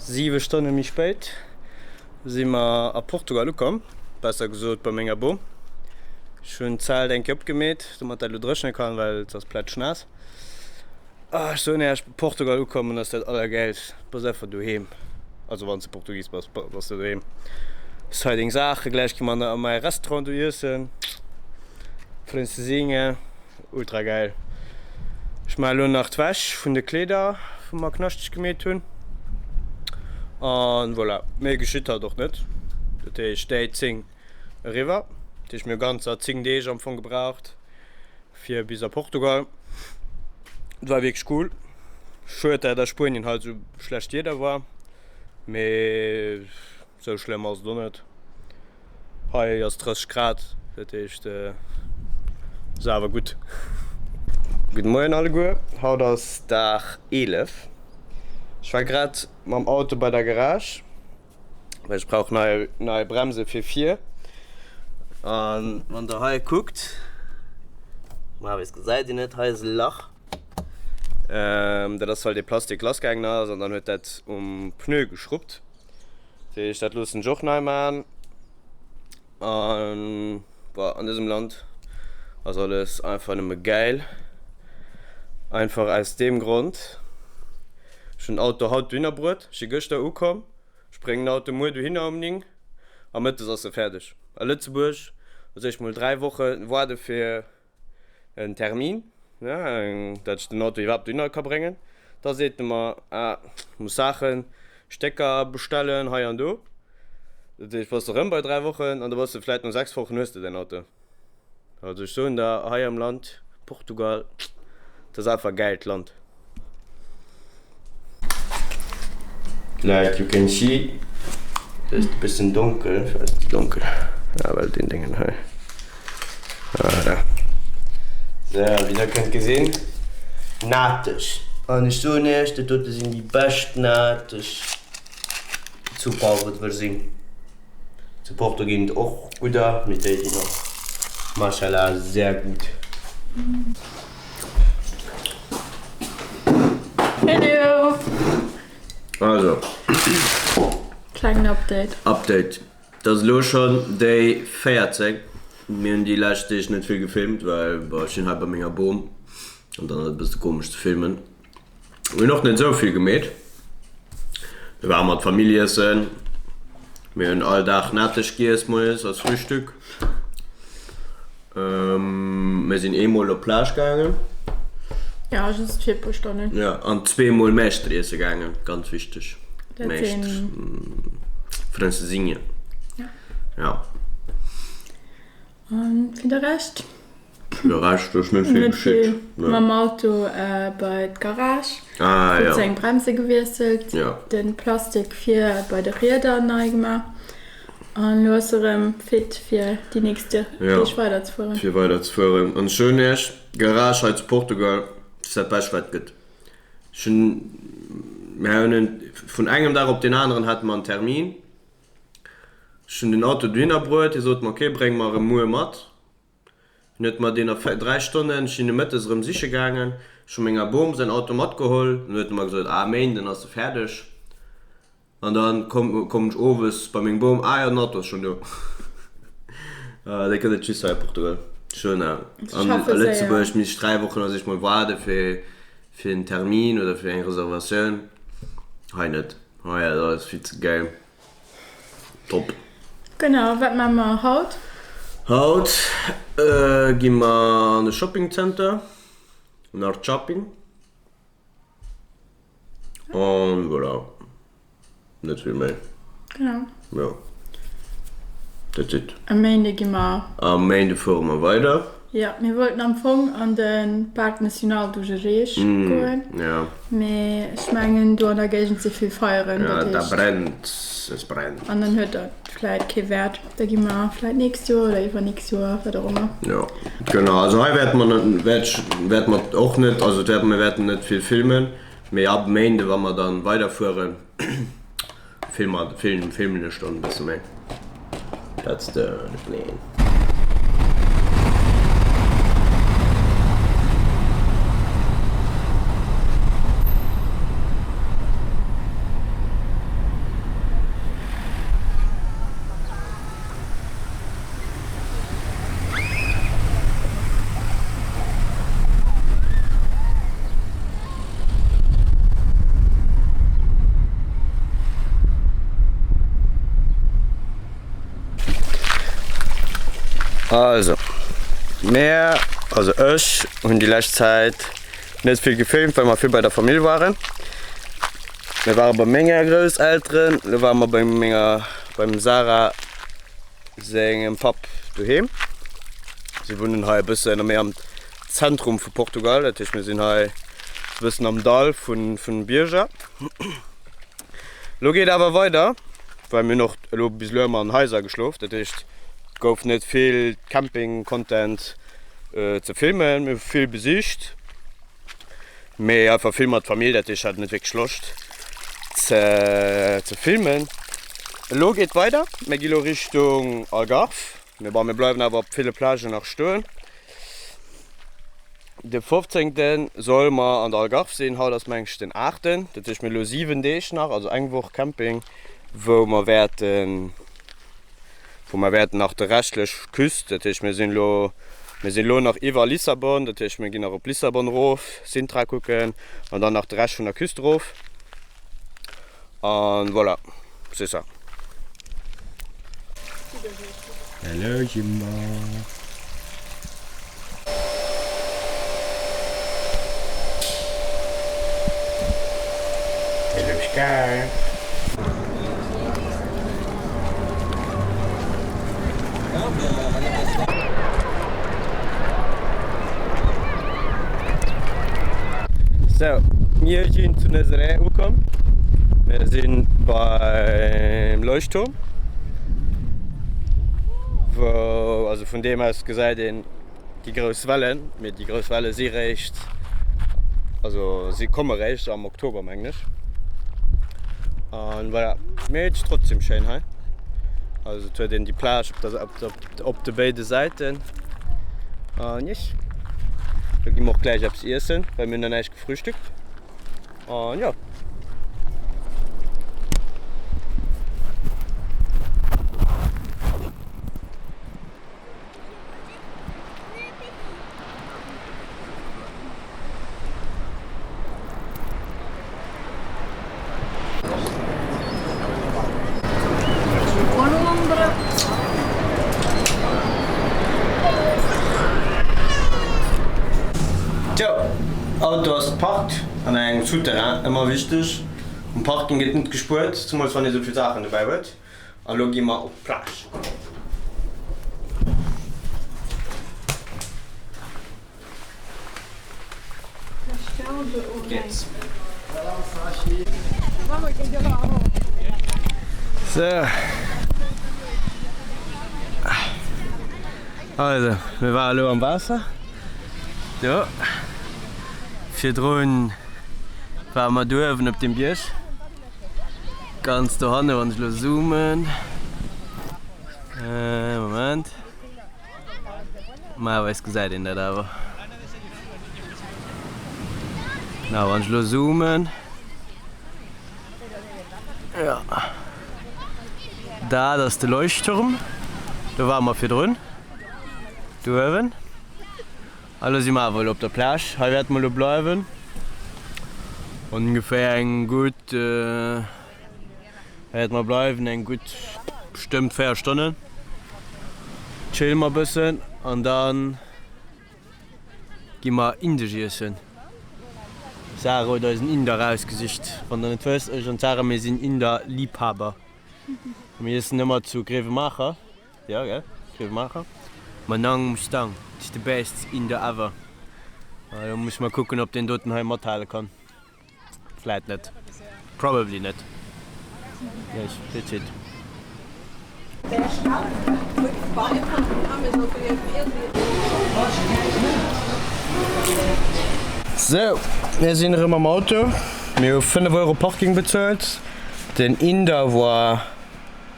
7 Stonne méi spéit si mer a Portugal ukomm, besser gesot bei menger Bom. Ech hunn d'Zelt eng Kéier opgemeet, domat dat elo dréchne kann, well et ass plätschnaass. Ech soen Iech, Portugal ukommen ass dat allergäilst, bass einfach doheem, also wann s de Portugis bass, bass de doheem. Hues hei deng Saache, gläich gi mer a mäi Restaurant do iessen, Francesinha. Ultra geil. Ech maachen elo nach d'Wäsch vun de Kleeder wou mer knaschteg gemeet hunn an voilà. Méi geschitt haut och net. Dat heescht Day 10 eriwwer. Dat heescht mir hu ganzer 10 Deeg am Fong gebraucht fir bis a Portugal. Et war wierklech cool. Schued dat a Spuenien halt esou schlecht Wieder war, mee Sou schlëmm ass et och net. Hei ass 30 Grad, dat heescht ass awer gutt. Gudde Moien alleguer, haut ass Dag 11. Ech war grad mam Auto bei der Garage, well ech brauch nei nei Bremse fir vir. An wann der hei kuckt, normalerweis gesäit een et, hei ass e Lach. Dat ass well dee Plastik lassgaangen ass an dann huet dat um Pneu geschruppt. Dat heescht, dat loossen ech och nei maachen. An bon, an dësem Land ass alles einfach nëmme gäil. Einfach aus deem Grond, ech hunn den Auto haut dohinner bruet, ech si gëschter ukomm, ech bréngen den Auto muer dohinner um 9 a mëttes ass e fäerdeg. A Lëtzebuerg muss ech mol 3 Woche waarde fir en Termin, dat ech den Auto iwwerhaapt dohinner ka bréngen. Da seet e mer, ah, muss Saachen, Stécker bestellen, hei an do. Dat heescht, bass de erëm bei 3 Wochen an da bass de vläit no 6 Wochen hues de däin Auto. Also ech soen der, hei am Land, Portugal, dat ass einfach e gäilt Land. Like you can see, et ass e bëssen donkel, firwat ass et donkel? Ah well deen Déngen hei, voilà. Sou, wéi der kënnt gesinn, Nateg. An ech soen iech, dat dote sinn déi bescht Nateg zu Porto sinn. Zu Porto ginn et och gudder, mee déi sinn och mashallah sehr gut. Hello! Also. Klengen Update. Update. Et ass elo schonn Day 14. Mir hunn déi lescht Deeg net vill gefilmt, well bon, ech sinn hei bei menger Bom an dann ass et e bësse komesch ze filmen. Mir hunn och net esou vill gemeet. Mir ware mat Famill iessen. Mir hunn all Dag Nateg giess moies als Frühstück. Mir sinn eemol op d'Plage gaangen. Ja, just fir e puer Stonnen. Ja, an zweemol Mäschter iesse gaangen, ganz wichteg. Dat sinn. Francesinha. Ja. Ja. An fir de Rescht? Fir de Rescht ass net vill geschitt. Mam Auto bei d'Garage. Ah, ja. Krut seng Bremse gewiesselt. Ja. Den Plastik vir bei de Rieder nei gemaach. An elo ass e rëm fit fir déi nächst Deeg weider ze fueren. Fir weider ze fueren. An ech soen iech, d'Garage hei zu Portugal ass dat bescht wat et gëtt. Ech hunn, mir hunn en, vun engem Dag op deen aneren hate mer en Termin. Ech hunn den Auto dohinner bruet, hie sot mer, ok, bréng mer e muer mat. Hien huet mer deen a 3 Stonnen, ech sinn e mëttes erëm siche gaangen, ech hu menger Bom säin Auto matgeholl, dann huet e mer gesot, ah Méinden ass e fäerdeg. An dann komm kommen ech owes bei meng Bom, ah jo den Auto ass schonn do. Dat gëtt et just hei a Portugal. Schön, ja. An a Lëtzebuerg misst ech 3 Wochen oder sech mol waarde fir fir en Termin oder fir eng Reservatioun. Hei net, hei ass alles vill ze gäil. Top. Genau, wat maache mer haut? Haut gi mer an de Shoppingcenter, Nord Shopping. An voilà, net vill méi. Genau. Jo, that's it. E Méinde gi mer. Am Méinde fuere mer weider. Jo, mir wollten am Fong an de Parc National du Gerês goen. Jo. Mee ech mengen do an der Géigend si vill Feieren, dat heescht. Ja, da brennt, es brennt. An dann huet dat vläit kee Wäert. Da gi mer vläit d'nächst Joer oder iwwernächst Joer, wat och ëmmer. Jo, genau. Also hei wäerte mer net, wäert ech, wäerte mer och net, also wäerte mir wäerten net vill filmen, mee ab Méinde wa mer dann weiderfueren, filme mer, filmen, filmen ech dann e bësse méi. That's the plan. Also, mär, also ech, hunn déi lescht Zäit net vill gefilmt, well mer vill bei der Famill waren. Mir ware bei menger Grousselteren, elo ware mer bei menger, beim Sarah sengem Papp doheem. Si wunnen hei e bëssen méi am Zentrum vu Portugal, dat heescht mir sinn hei e bëssen am Dall vun vun Bierger. Elo geet awer weider, well mir hunn och elo bis elo ëmmer an Haiser geschlof, dat heescht et gouf net vill Camping-Content ze filmen. Mir hu vill besicht, mee einfach vill mat Famill, dat heescht ech hat net wierklech Loscht ze ze filmen. Elo geet weider, mir gi lo Richtung Algarve, mee bon mir bleiwen awer op ville Plagen nach stoen. De 15. Solle mer an der Algarve sinn. Haut ass meng ech den 8. Dat heescht mir hu lo 7 Deeg nach, also eng Woch Camping, wou mer wäerten, wou mer wäerten nach de reschtlech Küst, dat heescht mir sinn elo, mir sinn elo nach iwwer Lissabon, dat heescht mir ginn nach op Lissabon erof, Sintra kucken an dann nach de Rescht vun der Küst erof. An voilà, c'est ça. Hello Jimba. Hello Sky. Sou, mir sinn zu Nazaré ukomm. Mir sinn beim Leuchtturm, wou, also vun deem aus gesäit een déi grouss Wellen, mee déi grouss Welle si réischt, also si komme réischt am Oktober mengen ech. An voilà, mee et ass trotzdem schéin hei. Also et huet een déi Plage op der, op der, op de béide Säiten. An yes, do gi mer och gläich eppes iessen, well mir hunn nach näischt gefrühstückt. An jo. Tjo, Auto ass geparkt an engem Souterrain, ëmmer wichteg, um Parking gëtt net gespuert, zemools wann ee souvill Saachen dobäi huet. A lo gi mer op d'Plage. Riets. Sou. Also, mir ware lo am Waasser. Do. Virdrun ware mer do uewen op deem Bierg. Ganz dohanne wann ech lo zoomen. Moment. Normalerweis gesäit een dat awer. Na wann ech lo zoomen. Ja. Dat ass de Leuchtturm. Do ware mer virdrun. Do uewen. A lo si mer awer elo op der Plage. Hei wäerte mer elo bleiwen. Ongeféier eng gutt, hei wäerte mer bleiwen eng gutt bestëmmt 4 Stonnen. Chille mer e bëssen an da gi mer Indesch iessen. D'Sarah huet eis en Inder rausgesicht. Wann der net wësst, ech an d'Sarah, mir sinn Inder-Liebhaber. Mir iessen ëmmer zu Grevenmacher. Jo gell, Grevenmacher. Manang Mustang is the best Inder ever. Elo muss mer kucken op deen doten hei mathale kann. Vläit net. Probably net. Yes, that's it. Sou, mir sinn erëm am Auto. Mir hu 5 Euro Parking bezuelt. Den Inder war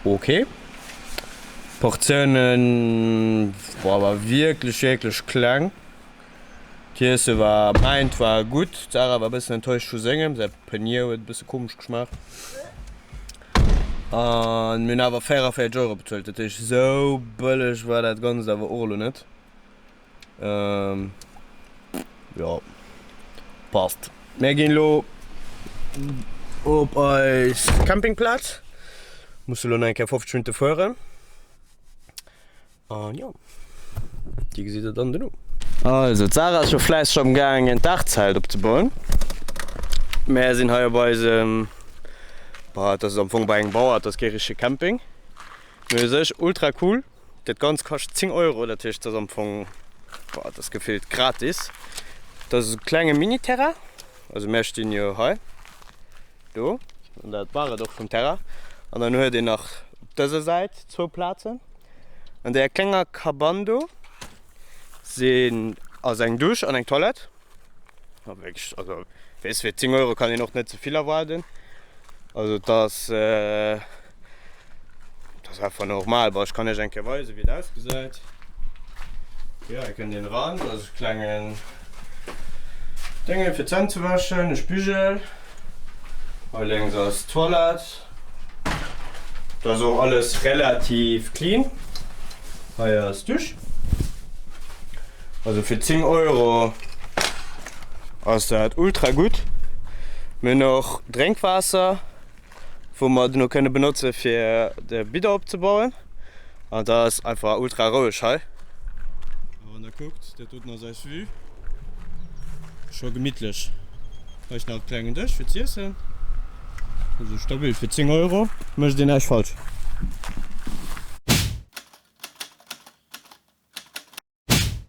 ok. Portiounen war awer wierklech wierklech kleng. D'Iesse war, mäint war gutt, d'Sarah war e bëssen enttäuscht vu sengem, säi Panier huet e bësse komesch geschmaacht. An mir hunn awer 44 Euro bezuelt, dat heescht esou bëlleg war dat Ganzt awer och elo net. Jo, passt. Mir ginn elo op eis Campingplaz. Musse elo nach eng Kéier 50 Minutte fueren. An jo. Déi gesitt der dann dono. Also d'Sarah ass scho fläisseg am gaangen d'Daachzelt opzebauen. Mär sinn hei op eisem, bah et ass am Fong bei engem Bauer, et ass kee richtege Camping, mee u sech ultra cool. Dat Ganzt kascht 10 Euro, dat heescht et ass am Fong, bah et ass gefillt gratis. Et ass e klenge Mini-Terrain, also mär stinn jo hei. Do, an dat war et och vum Terrain. An dann huet een nach op dëser Säit zwou Plazen. An där klenger Cabane do sinn, ass eng Dusch an eng Toilette. A wierklech, also weess fir 10 Euro kann een och net ze vill erwaarden. Also et ass, et ass einfach normal. Bon, ech kann iech eng Kéier weisen, wéi et ausgesäit. Jo, hei kënnt een eran, do ass e klengen Dénge fir d'Zänn ze wäschen, e Spigel. Hei lénks ass d'Toilette. Do ass och alles relativ clean. Hei ass d'Dusch. Also fir 10 Euro ass dat ultra gutt. Mir hunn och Drénkwaasser, wou mer duerno kënne benotze fir de Bidder opzebauen. An da ass einfach ultra roueg hei. A wann der kuckt, dat doten ass eis Vue. Scho gemittlech. Hei ass nach e klengen Dësch fir z'iessen. Also stabil, fir 10 Euro mécht een näischt falsch.